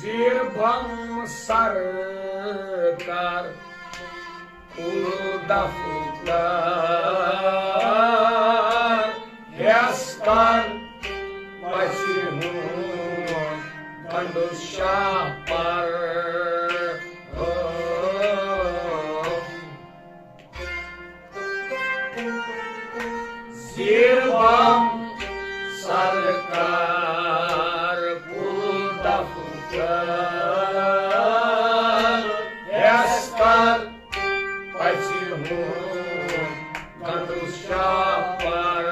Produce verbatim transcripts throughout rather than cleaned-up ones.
زیربم سرکار کل دفتر ہیس کر پژِ ہُنٛد گنڈوس شاہ پر۔ زیربم سرکار کل دفتر ہیس کر پژِ ہُنٛد گنڈوس شاہ پر۔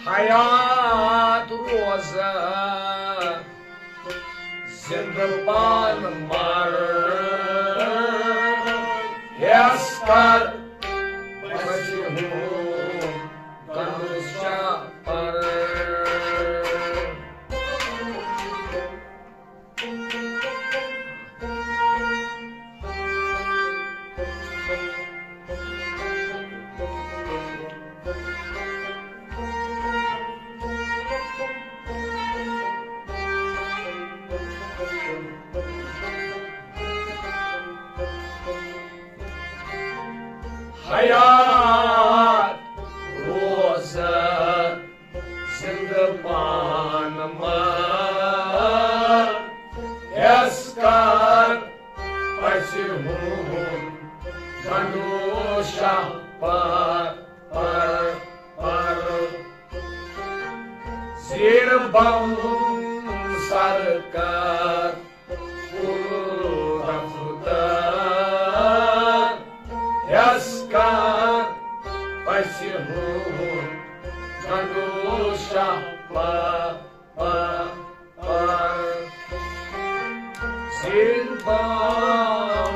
حیات روزٕ زندٕ پان مر ہیس کر پژِ ہُنٛد گنڈوس شاہ پر۔ حیات روزٕ زندٕ پان مر ہیس کر پژِ ہُنٛد گنڈوس شاہ پر، پر، پر۔ زیربم سرکار کل دفتر ہیس کر پژِ ہُنٛد گنڈوس شاہ پر، پر، پر۔ زیربم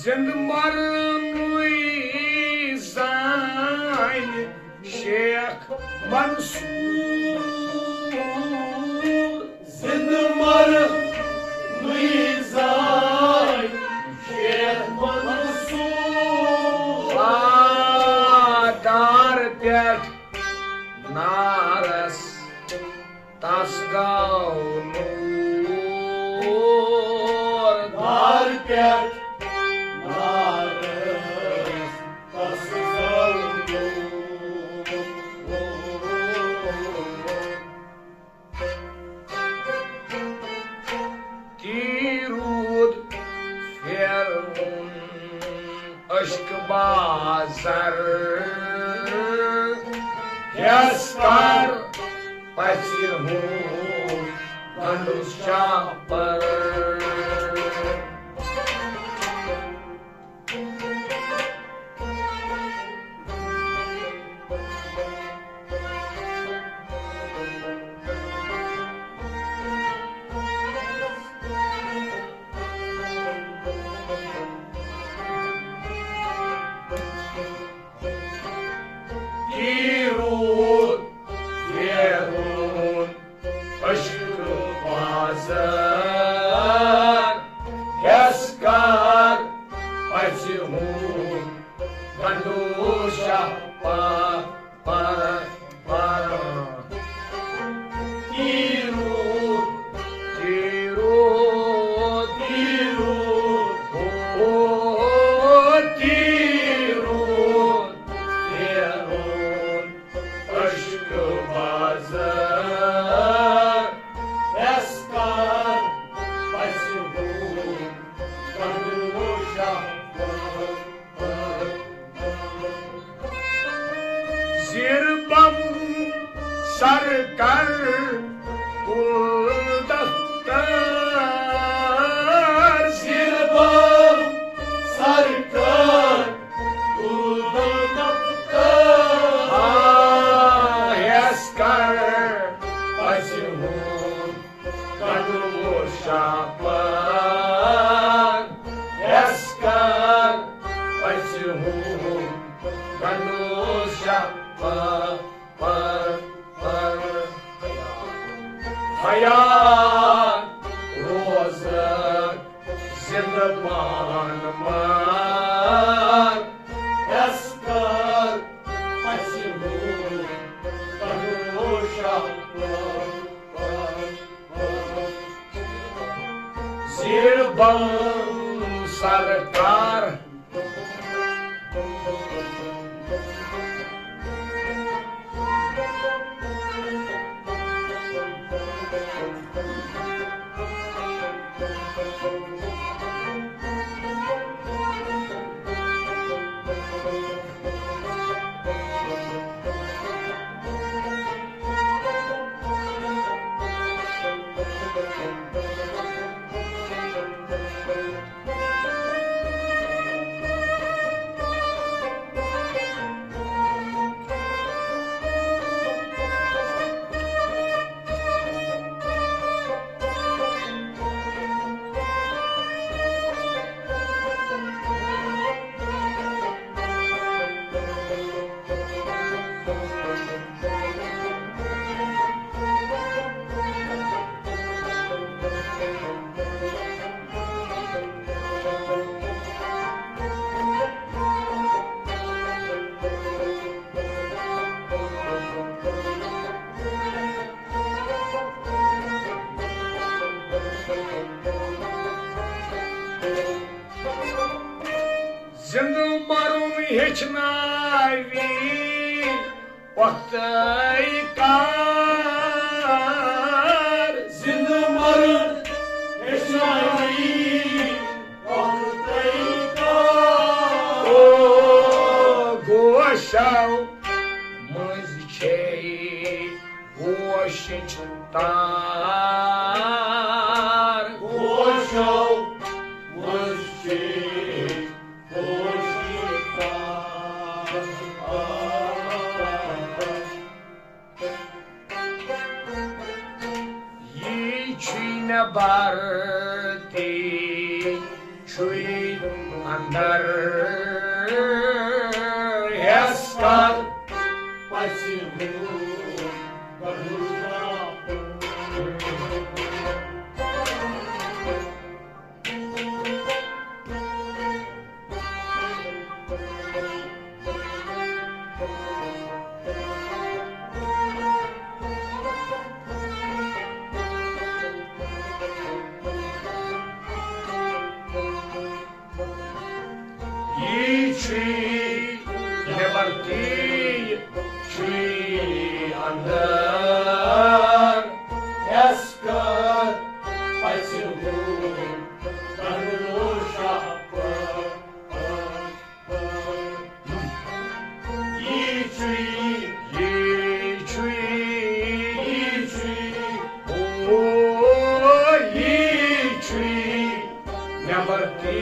زندٕ مرنُے زانہِ شیخ منصور۔ زندٕ مرنُے زانہِ شیخ منصور۔ آ، دار پٮ۪ٹھ نارس تس گوٚو نوٗر۔ دار پٮ۪ٹھ نارس تس گوٚو نوٗر۔ تی روٗد پھیرُن عشق بازر، یس کر پژِ ہُنٛد گنڈوس شاہ پر۔ تی روٗد پھیرُن عشق بازر۔ شاپار، یس کر پژِ ہُنٛد بنو شاپار، پر، پر، حیات روزک زندگان مان، یس کر پژِ ہُنٛد بنو شاپار۔ زیر بم سرکار۔ زندٕ مرُن ہیٚچھناوی پۄختَے کار۔ زندٕ مرُن ہیٚچھناوی پۄختَے کار۔ او گوشو مٔنٛزۍ چھے گوشِچ تار۔ گوشو مٔنٛزۍ چھے گوشِچ تار۔ یی چھُے نٮ۪بر تہِ چھُے اندر، یس کر پژِ ہُنٛد بنو شاپار۔ یی چھُے نٮ۪بر تہِ چھُے اندر، یس کر پژِ ہُنٛد بنو شاپار۔ یی چھُے، یی چھُے، یی چھُے، او، یی چھُے نٮ۪بر تہِ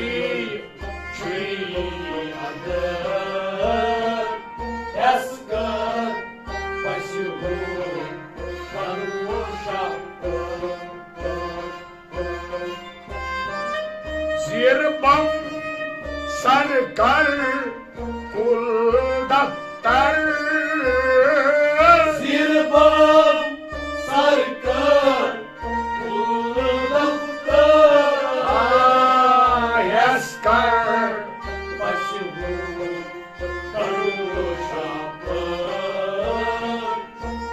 چھُے اندر، یس کر پژِ ہُنٛد بنو شاپار۔ زیر بم سر کر کل دفتر۔ زیر بم سر کر کل دفتر۔ آ، یس کر پژِ ہُنٛد بنو شاپار۔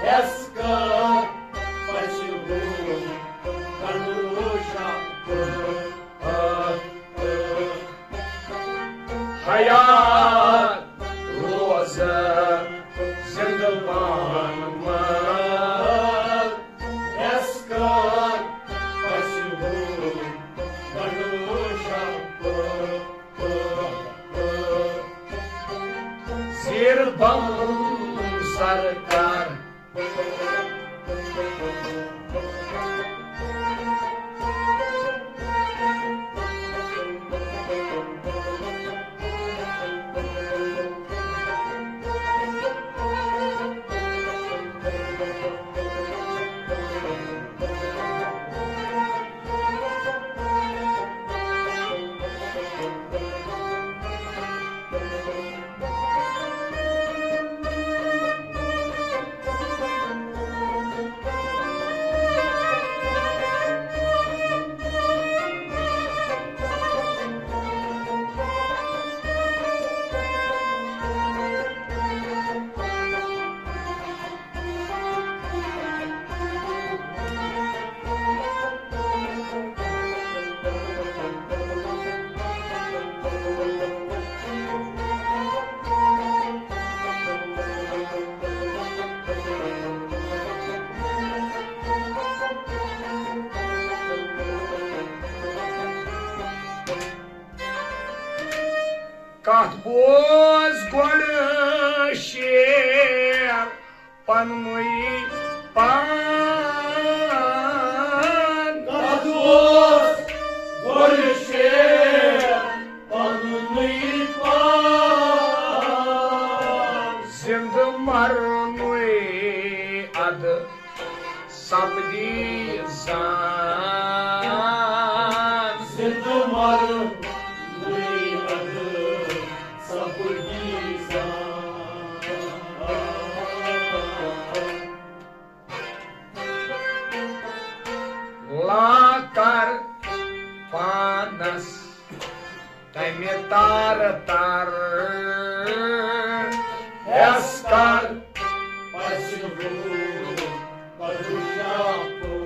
یس کر پژِ ہُنٛد بنو شاپار۔ حیات روزٕ زندٕ پان مان، یس کر پژِ ہُنٛد بنو شاپار۔ زیر بم سر کر۔ کتھ بوز گۄڈٕ شیر پننُے پان۔ کتھ بوز گۄڈٕ شیر پننُے پان۔ زندٕ مرنُے ادٕ سپدی زان۔ زندٕ مرنُے ادٕ سپدی زان۔ لا کر پانس تمہِ تار تر، ہٮ۪س کر پزِ ہُہ پزِ شاپُن۔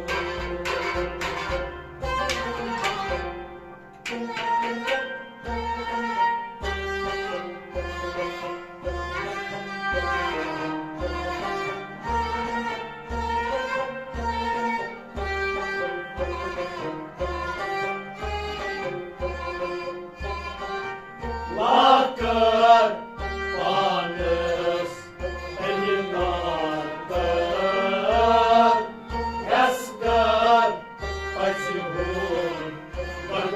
لا کر پانس تمہِ تار تر، ہٮ۪س کر پزِ ہُہ پزِ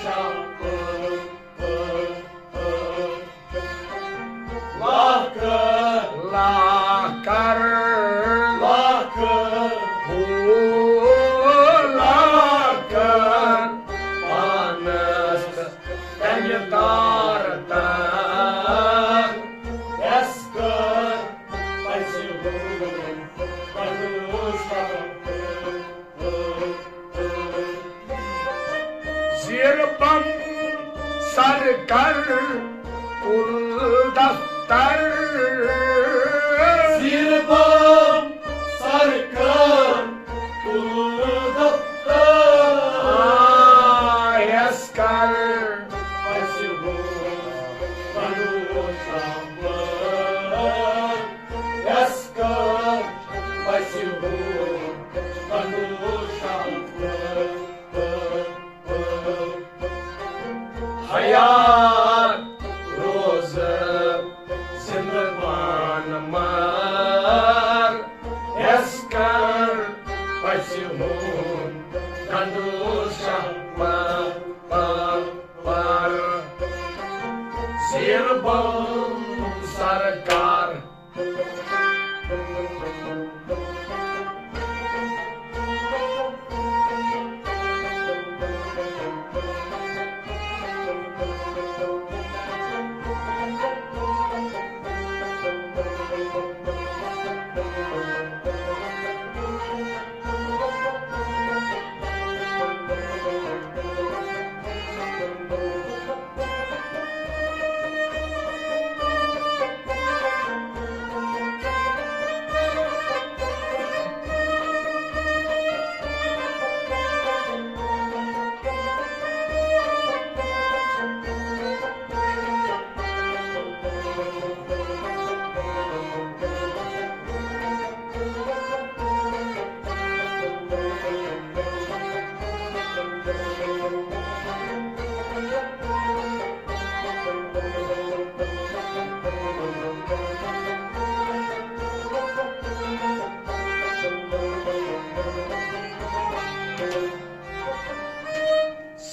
شاپُن۔ لا کر، لا کر، لا کر، ہو، لا کر پانس تمہِ تار تر، ہٮ۪س کر پزِ ہُہ پزِ شاپُن۔ زیر بم سر کر کل دفتر۔ زیر بم سر کر کل دفتر۔ آ، ہٮ۪س کر پزِ ہُہ پزِ شاپُن۔ ہٮ۪س کر پزِ ہُہ پزِ شاپُن۔ حیات روز زندگان مار، ہٮ۪س کر پزِ ہُہ پزِ شاپُن۔ زیر بم سر کر۔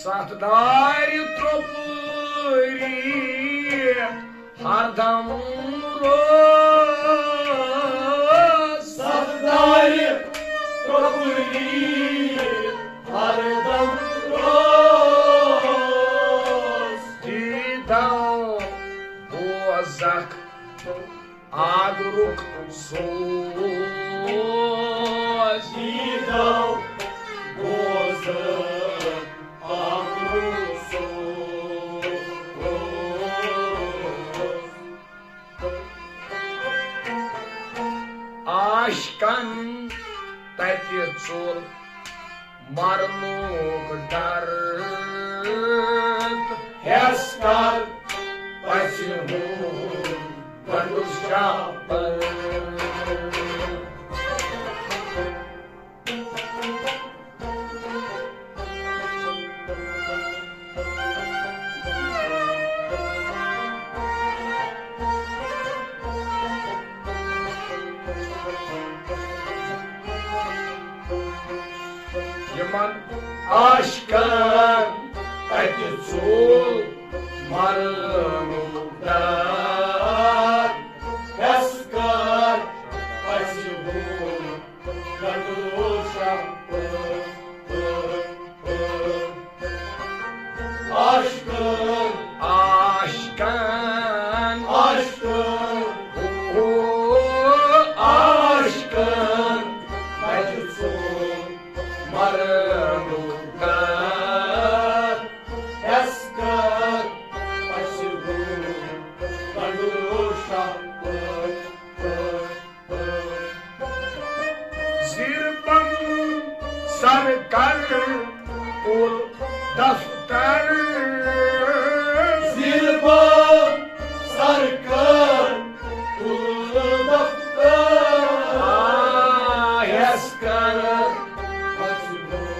ستھ دارِ ترٛوپُری ہردم روز۔ ستھ دارِ ترٛوپُری ہردم روز۔ دیدو بوزکھ آگرُک سوز۔ دیدو بوزکھ آگرُک سوز۔ عاشقن تتہِ ژوٚل مرنُک ڈر۔ ہٮ۪س کر پژھِ ہُنٛد گنڈٕ شاپر۔ عاشقن تتہِ ژوٚل مرنُک ڈر۔ ہٮ۪س کر پژھِ ہُن گنڈوشا۔ عاشقن، عاشقن، عاشقن، او عاشقن، تتہِ ژوٚل مرنُک ڈر۔ ہٮ۪س کر پژھِ ہُن گنڈوشا۔ زیر بم سر کر کل دفتر۔ زیر بم سر کر کل دفتر۔ آ، ہٮ۪س کر مجبور۔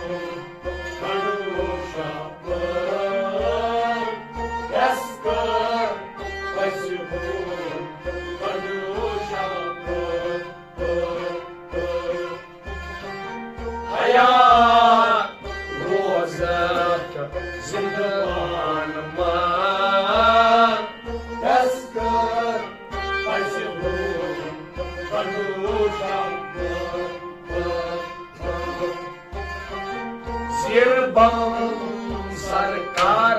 حیات روزت زندگان مان۔ زیر بم سرکار۔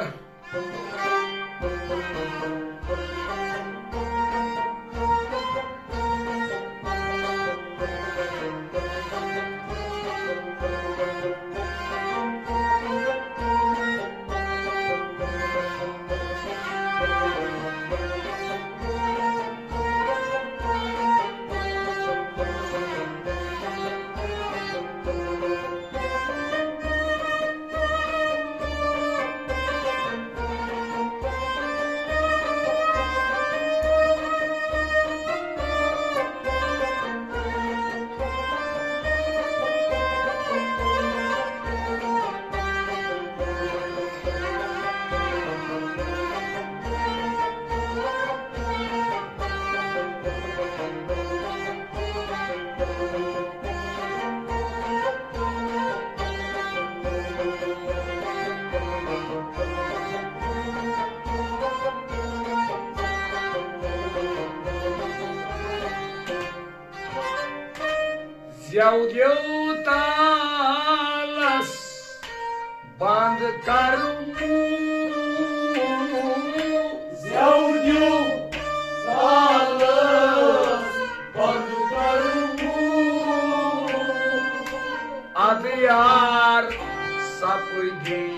زیو دیو تالس بند کر۔ زیو دیو تالس بند کر۔ ادٕ یار سپدی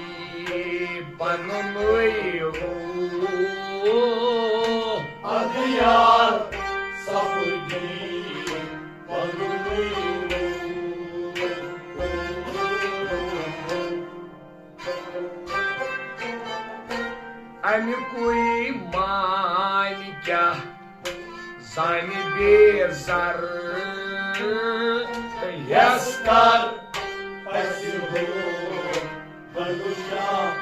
پنُنُے ہو۔ ادٕ یار سپدی پنُنُے ہو۔ اَمیُکُے معنی کیٛاہ زانہِ بے زر۔ یس کر پژھِ ہُن گنڈوشا۔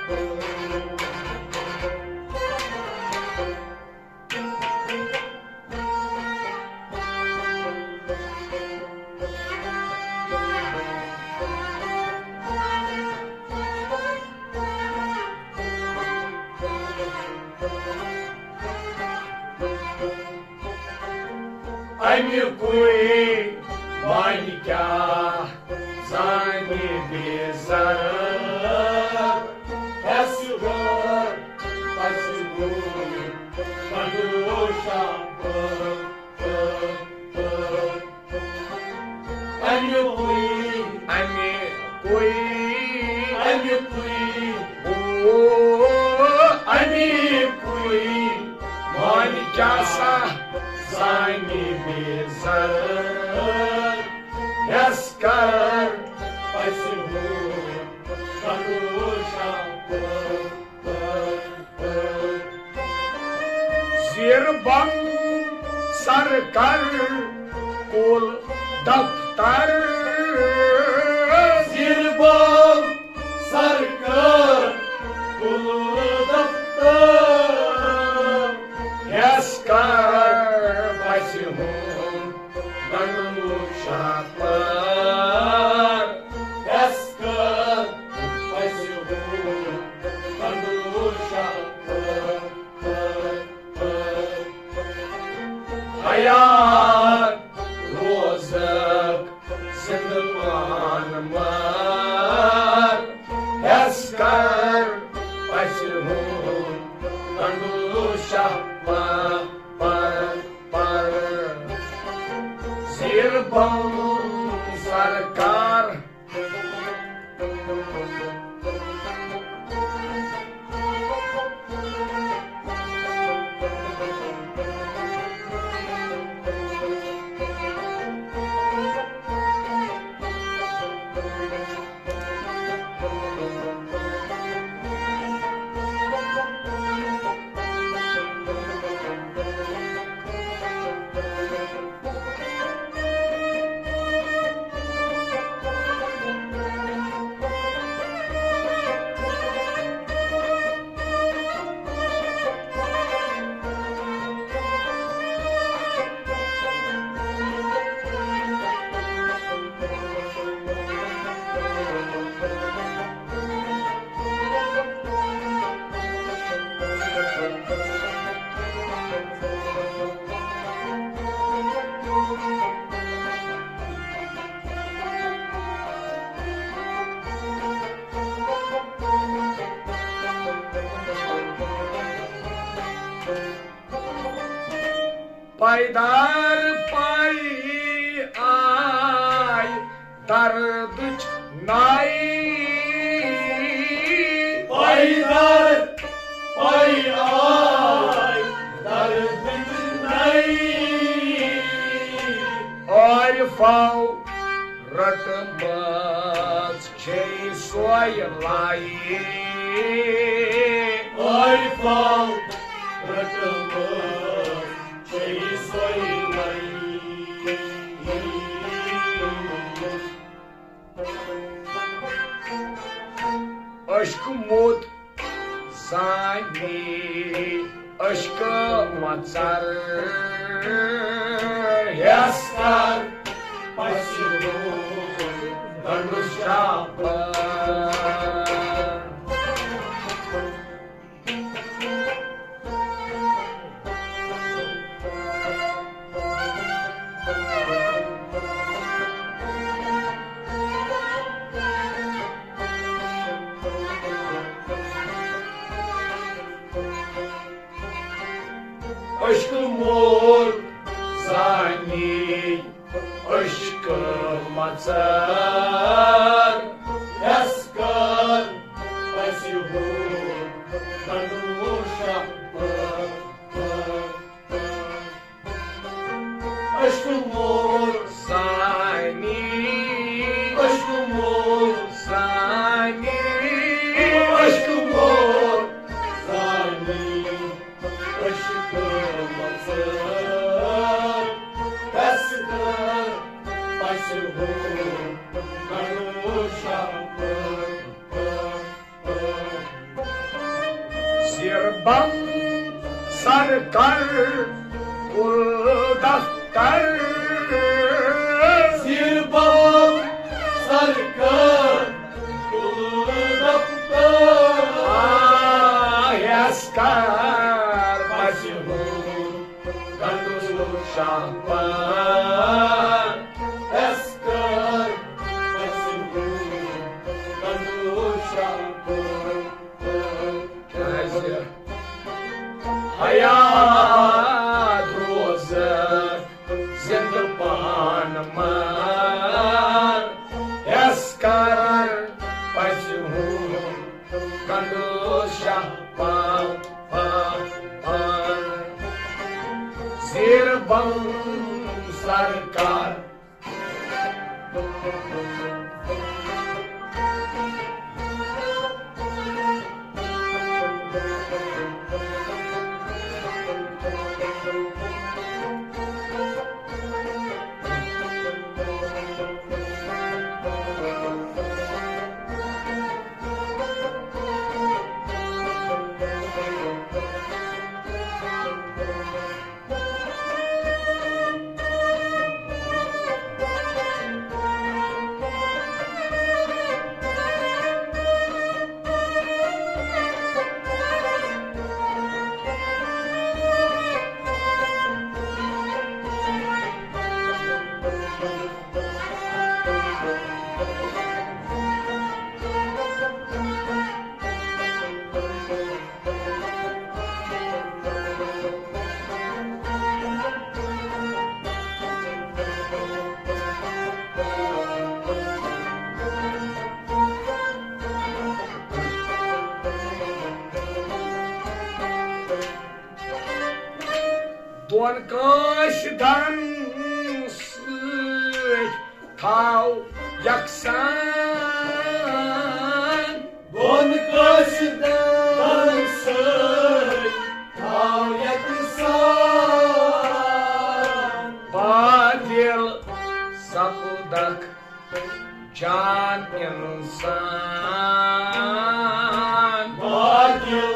اَمیُکُے وۄنۍ کیٛاہ زانہِ بے زر۔ ہٮ۪س کر پژھِ ہُن گنڈوشا۔ اَمیُکُے، اَمیُکُے، اَمیُکُے، او، اَمیُکُے، وۄنۍ کیٛاہ سا زانہِ بے زر۔ یس کر پژھِ ہُن گنڈوشا۔ زیر بم سر کر کل دفتر۔ زیر بم سر کر کل دفتر۔ یس کر پژھِ ہُن گنڈوشا۔ یس کر حیات روزک زندگان مار، ہیس کر پژھِ ہُنٛد کنڈو شاہ پر، پر، پر۔ زیر بم سرکار۔ پائیدار پائی آئی دردٕچ نائی۔ پائیدار پائی آئی دردٕچ نائی۔ عارفو رٔٹمٕژ چھے سۄے لائی۔ عارفو رٔٹمٕژ چھے سۄے لائی۔ عشق موت زانی عشق مژر، ہیس کر پژھِ ہُنٛد گنڈو شاہ پر۔ عشق موت زانی عشق مژر، ہیس کر پژھِ ہُنٛد گنڈو شاہ پر۔ عشق موت زانی، عشق موت زانی، عشق موت زانی، عشق مژر، ہیس کر پژھِ ہُنٛد گنڈو شاہ پر۔ زیر بم سر کر کل دفتر۔ زیر بم سر کر کل دفتر۔ آ، ہیس کر پژھِ ہُنٛد گنڈو شاہ پر۔ ہیس کر پژھِ ہُنٛد گنڈو شاہ پر۔ کیازِ حیات روزکھ زندٕ پان مار، ہیس کر پژھِ ہُنٛد گنڈو شاہ پال، پال، پال۔ زیر بم سرکار۔ بۄن کٲنٛسہِ دَرَن سۭتۍ تھاو یَکسان۔ بۄن کٲنٛسہِ دَرَن سۭتۍ تھاو یَکسان۔ بادِل سَپُدَکھ جان اِنسان۔ بادِل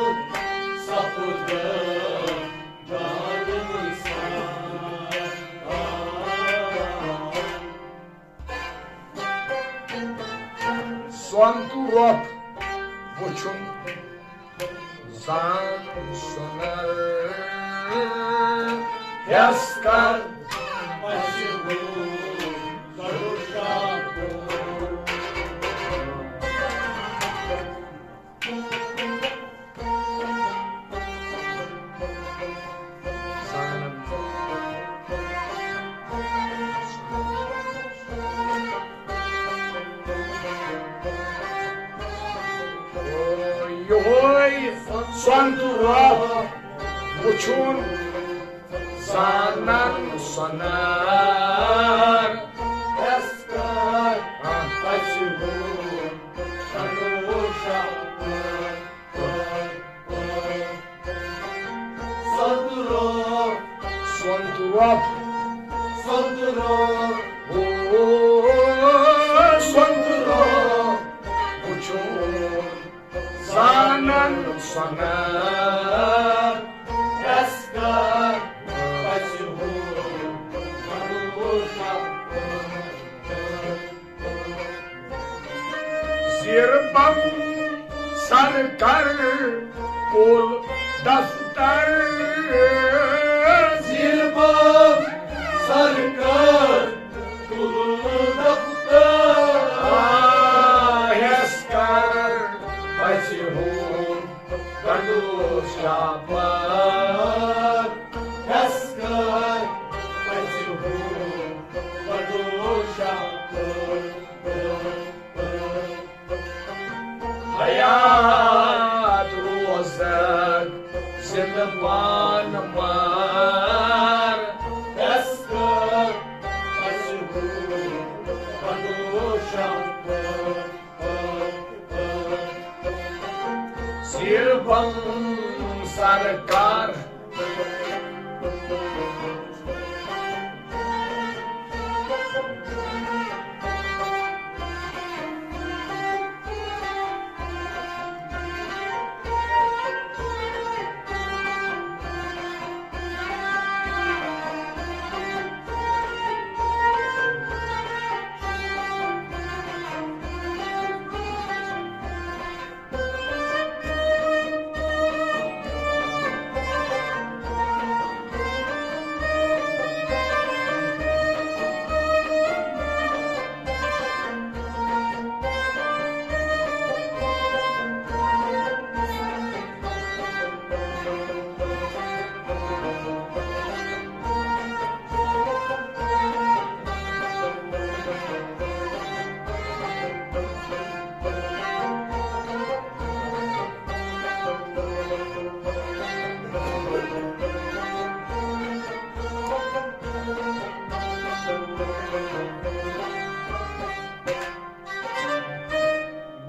سَپُدَکھ جان اِنسان۔ سۄن تہٕ رۄپھ وٕچھُن زان سۄنر۔ ہٮ۪س کر پژھِ ہُنٛد کڑو شاپُر۔ یہوے سۄن تہٕ رۄپھ وٕچھُن زانن سۄنر۔ سۄن تہٕ رۄپھ۔ سۄن تہٕ رۄپھ۔ او، سۄن تہٕ رۄپھ وٕچھُن زانن سۄنر۔ ہٮ۪س کر پژھِ ہُنٛد کڑو شاپُر۔ زیر بم سر کر کُل دفتر۔ زیر بم سر کر کُل دفتر۔ آ، ہٮ۪س کر پژھِ ہُنٛد کڑو شاپُر۔ ہٮ۪س کر پژھِ ہُنٛد کڑو شاپُر۔ حیات روزک زندٕ پان مار۔ ہٮ۪س کر پژھِ ہُنٛد کڑو شاپُر۔ زیر بم سر کر۔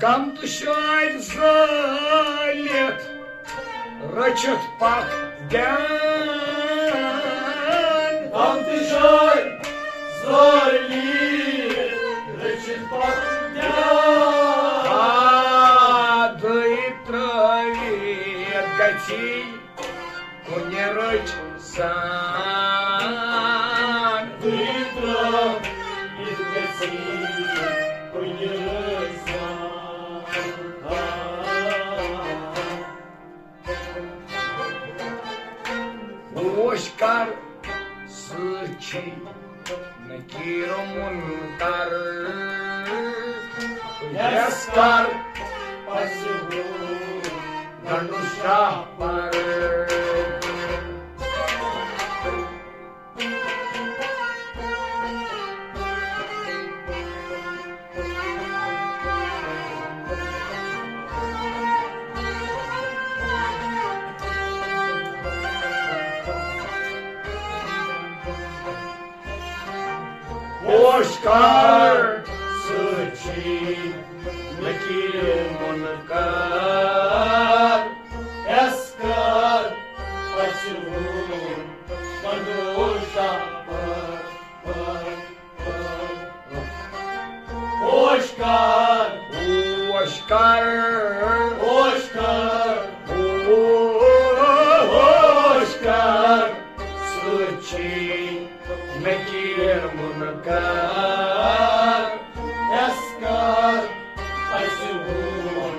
غم تہٕ شٲدۍ زٲلِتھ رٔچھِتھ پکھ دیان۔ غم تہٕ شٲدۍ زٲلِتھ رٔچھِتھ پکھ دیان۔ آ، دٕے ترٲوِتھ گژھی کُنہِ رٔچھ زان۔ دٕے ترٲوِتھ گژھی کُنہِ رٔچھ زان۔ ہوش کر سۭتۍ چھی نکیر و منکر۔ یس کر پزِ گنڈو شاہ پر۔ پوشکار سۭتۍ چھُے نکیر منکر۔ اٮ۪س کر پژھِ ہُن کنڈو شاہ پر۔ ہوش کر۔ ہوش کر۔ ہوش کر۔ ہوش کر۔ سۭتۍ چھُے نکیر منکر۔ اٮ۪س کر پژھِ ہُن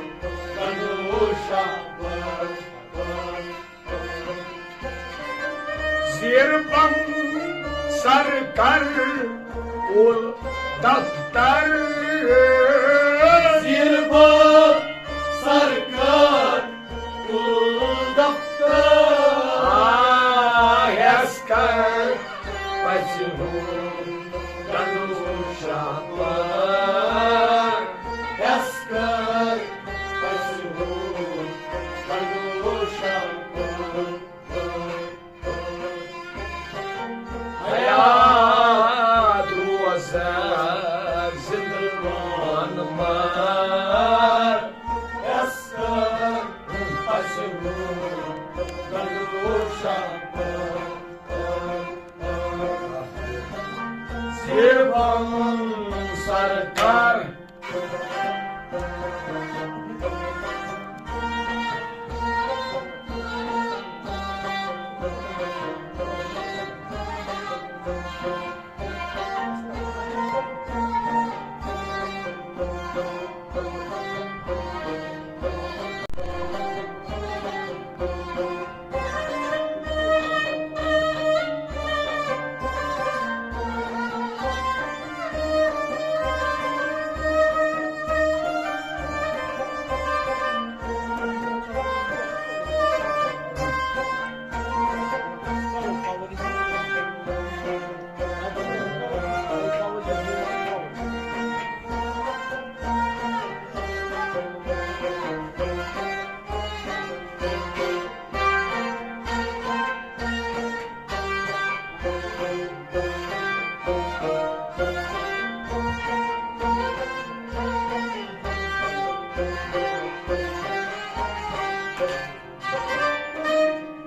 کنڈو شاہ پر۔ زیر بم سر کر کل دفتر۔ زیر بم سر کر کل دفتر۔ آ، ہٮ۪س کر پژھِ ہُن کنڈو شاہ پر۔ ہٮ۪س کر پژھِ ہُن کنڈو شاہ پر۔ حیات روزہ زندگان مار۔ اٮ۪س کر پژھِ ہُن کنڈو شاہ پر۔ زیر بم سر کر۔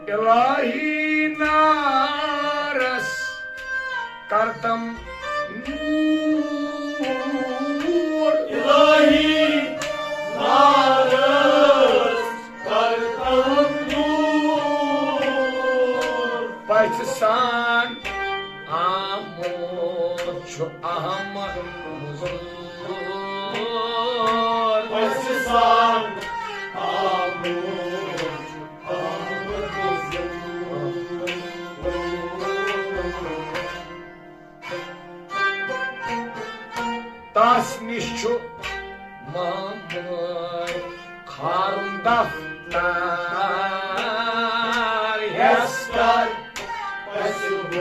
الہی نارس کرتم نور۔ الہی نارس کرتم نور۔ پژھِ سان آمُت چھُ احمد مزور۔ پژھِ سان آمُت چھُ احمد مزور۔ تس نِش چھُ محمد کھارُن دفتر۔ ہٮ۪س کر پژھِ ہُن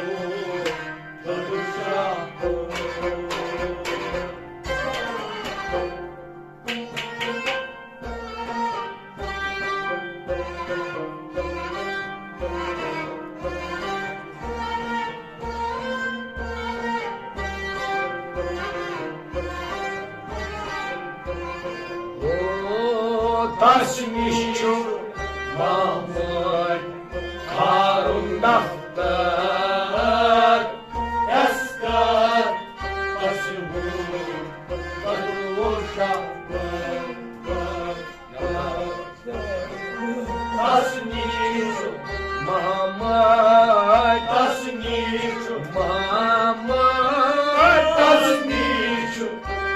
کنڈو شاہ پر۔ او، تس نِش چھُ محمد کھارُن دفتر۔ ہٮ۪س کر پژھِ ہُن کنڈو شاہ پر۔ تس نِش چھُ محمد، تس نِش چھُ محمد، تس نِش چھُ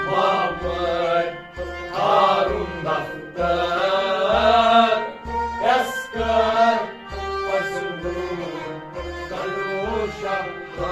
محمد کھارُن دفتر۔ ہٮ۪س کر پژھِ ہُن کنڈو شاہ پر۔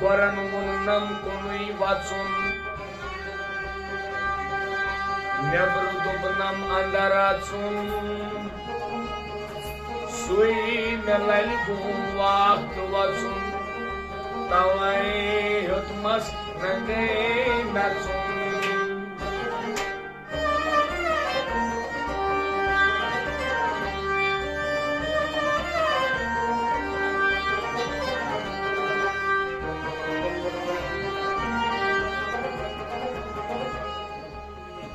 گۄرن ووٚننم کُنُے وژُن، نیبرٕ دوٚپنم اندر اژُن۔ سُے مےٚ لَلہِ گوٚو وَتھ وَژُن، تَوَے ہیوٚتمَس ننٛگَے نَژُن۔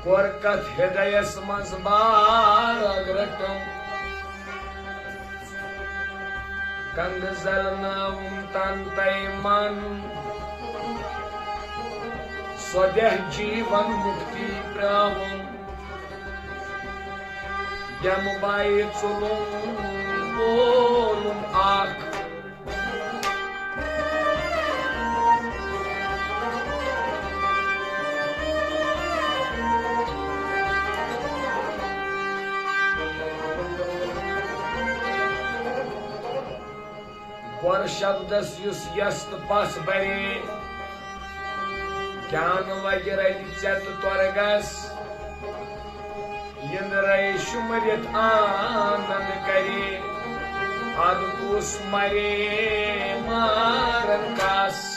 کوٚر کتھ ہدایس منٛز باغ رٔٹٕم، کنٛگہٕ زلنٲوُم تن تَے من، سۄ دہ جیٖون مُکتی پرٛاوُم، یمہٕ بایہِ ژوٚلُم بولُم اکھ۔ گۄر شبدس یُس یست پس برے، گیان وگہِ رلہِ ژےٚ تہٕ تۄرگس۔ یِنٛدرے شُمرِتھ آنند کرے، ادٕ کُس مرے مارن کس۔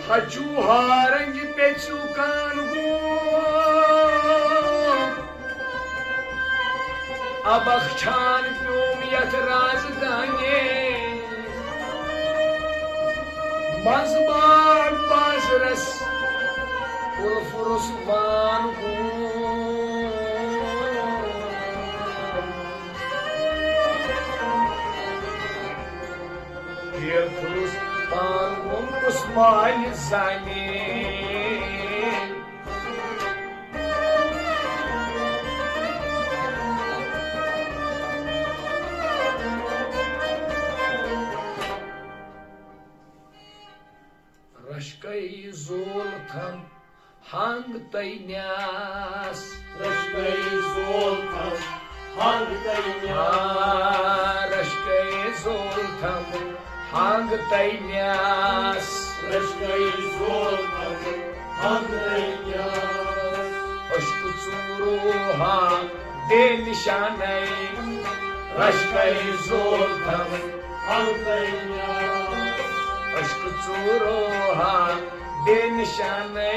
ہچو ہارنگہِ پیٚژیو کان گوم، ابخ چھان پیوم یتھ راز دانے۔ منٛز باغ بازرس کُلف رُسوان گوم۔ تیل پھُلُس پان گوٚم کُس مالہِ زانہِ۔ رشکے زول تھم ہنگ تئی نیاس۔ رشکے زول تھم ہنگ تئی نیاس۔ آ، رشکے زول تھم ہنگ تئی نیاس۔ رشکے زول تھم ہنگ تئی نیاس۔ اشک ژورو ہا بے نشانے۔ رشکے زول تھم ہنگ تئی نیاس۔ اشک ژورو ہا بے نشانے۔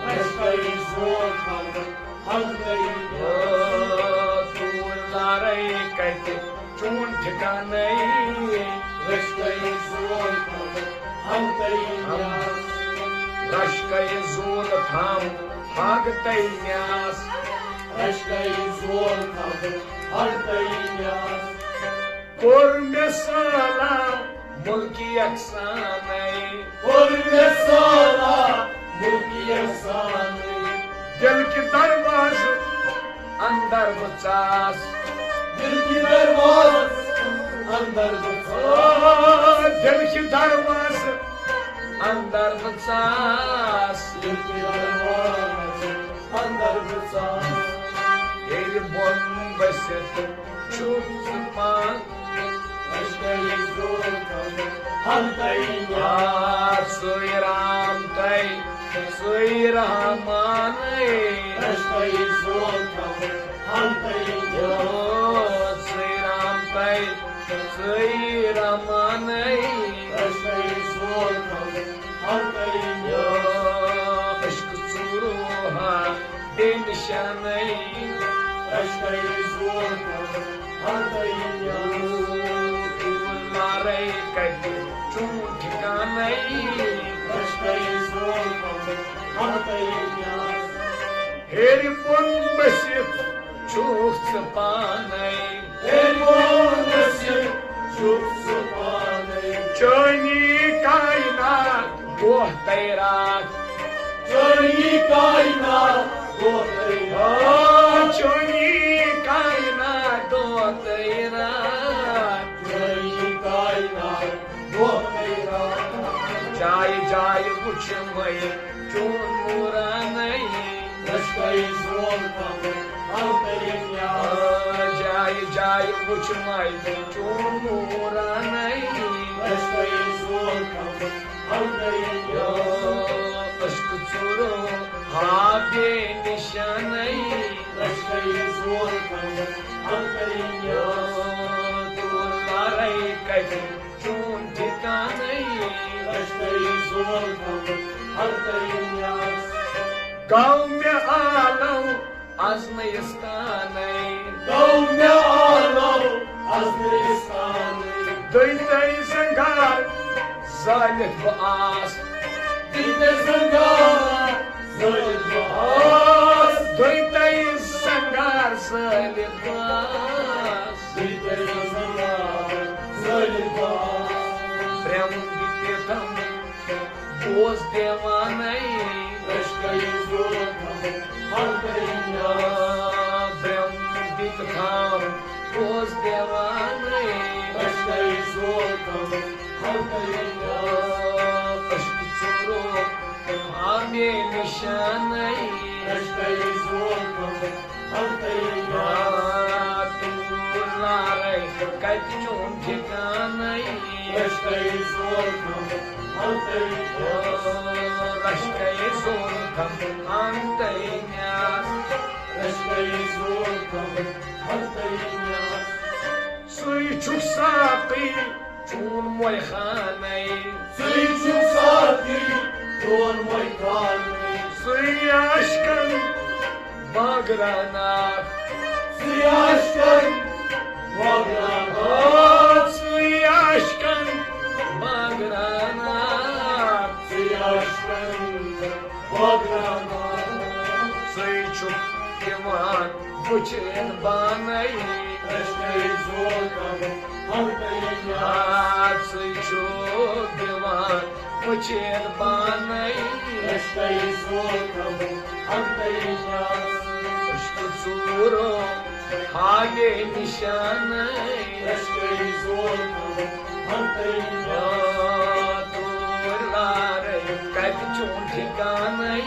رشکے زول تھم ہنگ تئی نیاس۔ او، توٗرۍ لارے کتہِ چون ٹھکانے۔ رشکے زول تھم ہنگ تئی نیاس۔ رشکے زول تھم ہنگ تئی نیاس۔ رشکے زول تھم ہنگ تئی نیاس۔ کوٚر مےٚ سٲلا مُلکی یکسانَے۔ کوٚر مےٚ سٲلا مُلکی یکسانَے۔ دِل کہِ دروازٕ اندر بہٕ ژاس۔ دِل کہِ دروازٕ اندر بہٕ ژاس۔ آ، دِل کہِ دروازٕ اندر بہٕ ژاس۔ دِل کہِ دروازٕ اندر بہٕ ژاس۔ ہیٚرِ بۄن ؤسِتھ چھُکھ ژٕ پانہٕ۔ رشکے زول تھم ہنگ تئی نیاس۔ آ، ژٕے رام تئی، ژٕے رحمانٕے۔ رشکے زول تھم ہنگ تئی نیاس۔ او، ژٕے رام تئی، ژٕے رحمانٕے۔ رشکے زول تھم ہنگ تئی نیاس۔ او، عشق ژوٗرو ہا بے نشانے۔ رشکے زول تھم ہنگ تئی نیاس۔ توٗرۍ لارے کتہِ چون ٹھکانے۔ رشکے زول تھم ہنگ تئی نیاس۔ ہیٚرِ بۄن ؤسِتھ چھُکھ ژٕ پانے۔ ہیٚرِ بۄن ؤسِتھ چھُکھ ژٕ پانے۔ چٲنی کائنات دۄہ تہٕ راتھ۔ چٲنی کائنات دۄہ تہٕ راتھ۔ آ، چٲنی کائنات دۄہ تہٕ راتھ۔ چٲنی کائنات دۄہ تہٕ راتھ۔ جایہِ جایہِ وُچھمَے چون نوٗرانَے۔ لشکرِ زول تھاوُن، ہر ترین یار۔ جایہِ جایہِ وُچھ مایہِ چون نورانَے۔ لشکرِ زول تھاوُن، ہر ترین یار۔ عشق ژورو ہا بے نشانَے۔ لشکرِ زول تھاوُن، ہر ترین یار۔ تور لارے کتہِ چون ٹھکانَے۔ لشکرِ زول تھاوُن، ہر ترین یار۔ گوٚو مےٚ عالم از نہٕ یِس تانَے۔ گوٚو مےٚ عالم از نہٕ یِس تانَے۔ دٔے دٔے زنگار زٲلِتھ بہٕ آس۔ دٔے دٔے زنگار زٲلِتھ بہٕ آس۔ دٔے دٔے زنگار زٲلِتھ بہٕ آس۔ دٔے دٔے زنگار زٲلِتھ بہٕ آس۔ برٛونٛہہ دِتِتھ بوز دیوانَے۔ لشکرِ زول تھاوُن، ہر ترین یار۔ برٛونٛہہ دِتِتھ بوز دیوانَے۔ لشکرِ زول تھاوُن، ہر ترین یار۔ عشق ژورو ہا بے نشانَے۔ لشکرِ زول تھاوُن، ہر ترین یار۔ تور لارے کتہِ چون ٹھکانَے۔ لشکرِ زول تھاوُن، ہر ترین یار۔ لشکرِ زول تھاوُن، ہر ترین یار۔ لشکرِ زول تھاوُن، ہر ترین یار۔ سُے چھُکھ ساقی چون مۄے خانَے۔ سُے چھُ ساقی چون مۄے خانَے۔ سُے عشقن بٲگراونہٕ۔ سُے عشقن بٲگراونہٕ۔ سُے عشقن بٲگراونہٕ۔ سُے عشقن بٲگراونہٕ۔ سُے چھُ دِوان وٕچھِتھ بانَے۔ لشکرِ زول تھاوُن، ہر ترین یار۔ آ، سُے چھُ دِوان وٕچھِتھ بانَے۔ لشکرِ زول تھاوُن، ہر ترین یار۔ عشق ژورو ہا بے نشانَے۔ لشکرِ زول تھاوُن، ہر ترین یار۔ آ، تور لارے کتہِ چون ٹھکانَے۔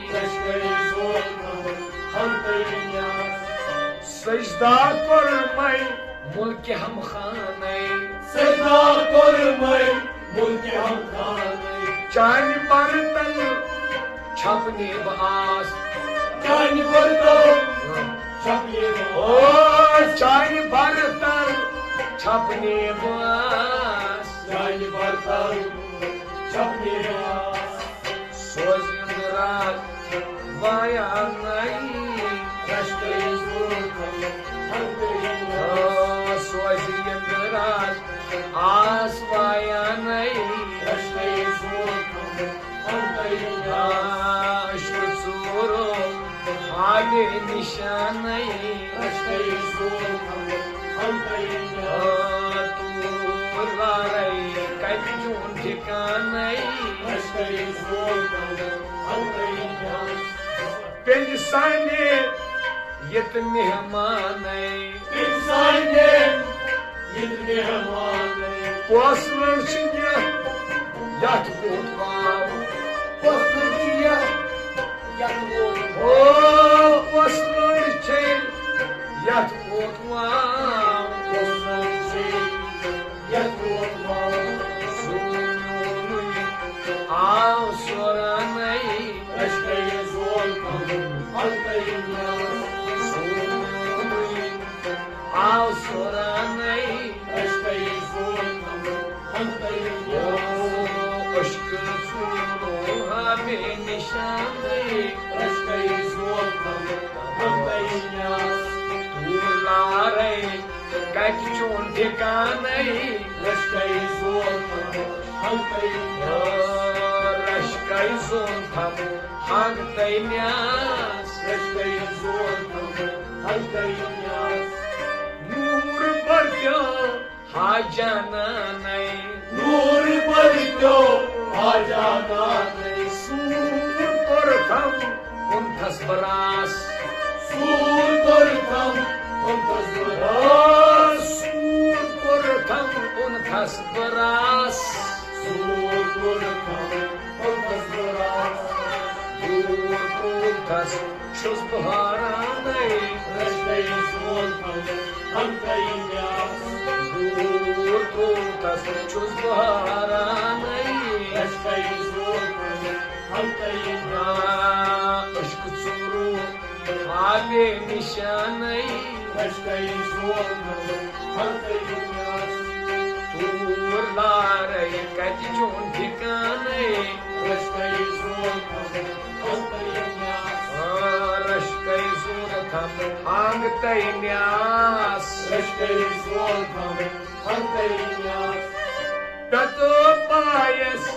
لشکرِ زول تھاوُن، ہر ترین یار۔ سجدہ کوٚرمَے ملکِ ہم خانَے۔ سجدہ کوٚرمَے ملکِ ہم خانَے۔ چانہِ برتن چھپنے بہٕ آس۔ چانہِ برتن چھپنے بہٕ آس۔ او، چانہِ برتن چھپنے بہٕ آس۔ چانہِ برتن چھپنے بہٕ آس۔ سوز یِنٛدراج وایانَے۔ لشکرِ زول تھاوُن، ہر ترین یار۔ آ، سوز یِنٛدراج آس وایانَے۔ لشکرِ زول تھاوُن، ہر ترین یار۔ آ، عشق ژورو ہا بے نشانَے۔ لشکرِ زول تھاوُن، ہر ترین یار۔ آ، تور لارے کتہِ چون ٹھکانَے۔ لشکرِ زول تھاوُن، ہر ترین یار۔ پٮ۪نٛجہِ سانہِ ییٚتہِ مہمانَے۔ پٮ۪نٛجہِ سانہِ ییٚتہِ مہمانَے۔ کۄس لٔڑ چھِ یَتھ، یَتھ ووت واو؟ کۄس لٔڑ چھِ یَتھ، یَتھ ووت؟ او، کۄس لٔڑ چھِ یَتھ ووت واو؟ کۄس لٔڑ چھِ یَتھ ووت واو؟ سُہ میونُے آو سورانَے۔ لشکرِ زول تھاوُن، ہر ترین یار۔ سُہ میونُے آو سورانَے۔ لشکرِ زول تھاوُن، ہر ترین یار۔ او، عشق ژورو ہا بے نشانَے۔ لشکرِ زول تھاوُن، ہر ترین یار۔ تور لارے کتہِ چون ٹھکانَے؟ لشکرِ زول تھاوُن، ہر ترین یار۔ لشکرِ زول تھاوُن، ہر ترین یار۔ لشکرِ زول تھاوُن، ہر ترین یار۔ نوٗر برتیو ہا جانانَے۔ نوٗر برتیو ہا جانانَے۔ سوٗر کوٚرتھم اوٚنتھس براس۔ سوٗر کوٚرتھم اوٚنتھس براس۔ سوٗر کوٚرتھم اوٚنتھس براس۔ سوٗر کوٚرتھم اوٚنتھس براس۔ دوٗر برٛونٛٹھس چھُس بہٕ حٲرانَے۔ رٔچھتَے زول تھاوُن ہمتَے نیاز۔ دوٗر برٛونٛٹھس چھُس بہٕ حٲرانَے۔ رٔچھتَے زول تھاوُن ہمتَے نیاز۔ آ، عشق ژوٗرو آبے نِشانَے۔ رٔچھتَے زول تھاوُن ہمتَے نیاز۔ توٗر لارَے کَتہِ چون ٹھِکانَے۔ رٔچھتَے زول تھاوُن ہمتَے نیاز۔ آ، رٔچھتَے زول تھاوُن ہمتَے نیاز۔ رٔچھتَے زول تھاوُن ہمتَے نیاز۔ پٮ۪تو پایَس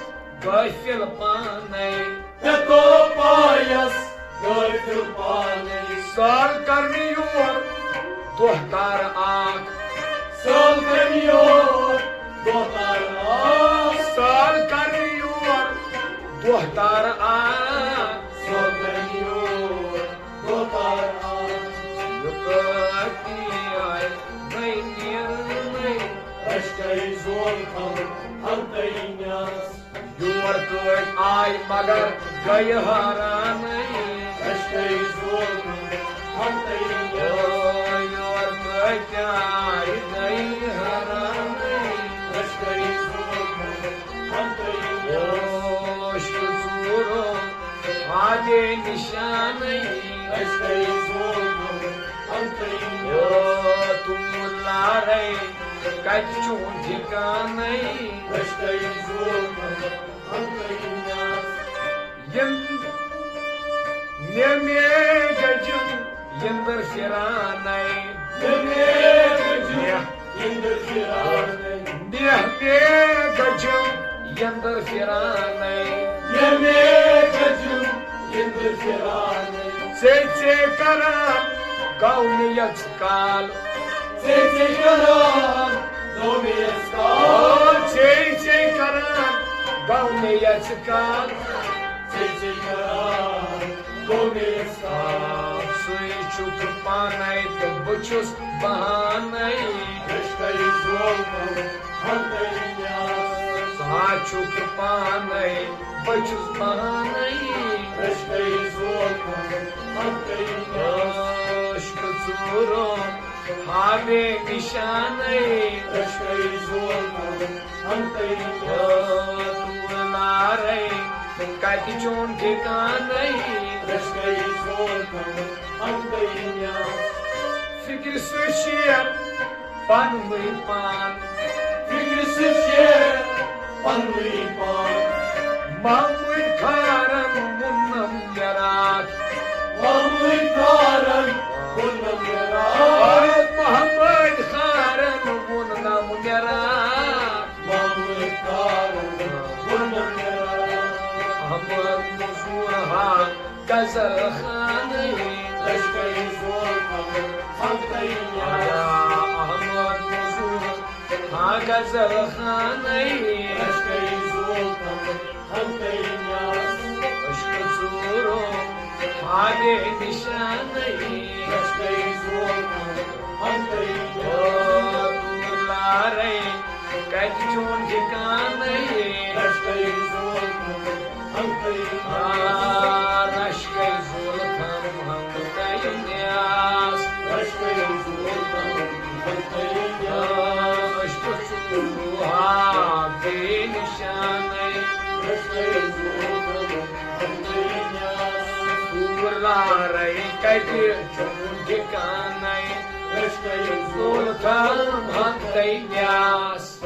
غٲفِل پانَے۔ پٮ۪تو پایَس غٲفِل پانَے۔ سال کرنہٕ یور دۄہ تارٕ اکھ۔ سال کرنہٕ یور دۄہ تارٕ اکھ۔ سال کرنہٕ یور دۄہ تارٕ اکھ۔ سال کرنہٕ یور دۄہ تارٕ اکھ۔ یہِ کٲفی آیہِ نٔے نیرنَے۔ رٔچھتَے زول تھاوُن ہمتَے نیاز۔ یور کٲتۍ آے مگر گٔیہِ حٲرانٕے۔ رٔچھتَے زول ہمتَے نیاز۔ او، یور کٲتۍ آے گٔیہِ حٲرانٕے۔ رٔچھتَے زول ہمتَے نیاز۔ او، عشق ژوٗرو آبے نِشانٕے۔ رٔچھتَے زول ہمتَے نیاز۔ او، توٗر لارَے کَتہِ چون ٹھِکانَے؟ رٔچھتَے زول ہمتَے نیاز۔ یِم مےٚ مےٚ گٔجِم یِندٕر پھِرانَے۔ مےٚ مےٚ گٔجِم مےٚ یِندٕر پھِرانَے۔ مےٚ مےٚ گٔجِم یِندٕر پھِرانَے۔ مےٚ مےٚ گٔجِم یِندٕر پھِرانَے۔ ژے ژے کران گوٚو مےٚ یَژ کال۔ ژے ژے کران گوٚو مےٚ یَژ کال۔ او، ژے ژے کران گوٚو مےٚ یَژ کال۔ ژے ژے کران گوٚو مےٚ یَژ کال۔ سُے چھُکھ پانَے تہٕ بہٕ چھُس بہانَے۔ رٔچھتَے زول تھاوُن ہمتَے نیاز۔ سُہ ہا چھُکھ پانَے، بہٕ چھُس پانَے۔ رٔچھتَے زول تھاوُن ہمتَے نیاز۔ عشق ژوٗرو آبے نِشانَے۔ رٔچھتَے زول تھاوُن ہمتَے نیاز۔ توٗر لارَے کَتہِ چون ٹھِکانَے؟ رٔچھتَے زول تھاوُن ہمتَے نیاز۔ فِکرِ سۭتۍ شیر پننُے پان۔ فِکرِ سۭتۍ شیر پننُے پان۔ معموٗلۍ کھارن ووٚننم مےٚ راتھ۔ معموٗلۍ کھارن ووٚننم مےٚ راتھ۔ محمد کھارن ووٚننم مےٚ راتھ۔ محمد کھارن ووٚننم مےٚ راتھ۔ احمد مزور ہا غزل خانٕے۔ لشکرِ زور تھاوُن ہمتَے نیاز۔ احمد مزور ہا غزل خانٕے۔ لشکرِ زور تھاوُن ہمتَے نیاز۔ عشق ژوٗرو ہا بے نِشانٕے۔ لشکرِ زور تھاوُن ہمتَے نیاز۔ او دوٗر لارَے کَتہِ چون ٹھِکانَے؟ لشکرِ زور تھاوُن ہمتَے نیاز۔ آ، لشکرِ زور تھاوُن ہمتَے نیاز۔ لشکرِ زور تھاوُن ہمتَے نیاز۔ آ، عشق ژوٗرو ہا بے نِشانَے۔ لشکرِ زور تھاوُن ہمتَے نیاز۔ دوٗر لارَے کَتہِ چون ٹھِکانَے؟ لشکرِ زور تھاوُن ہمتَے نیاز۔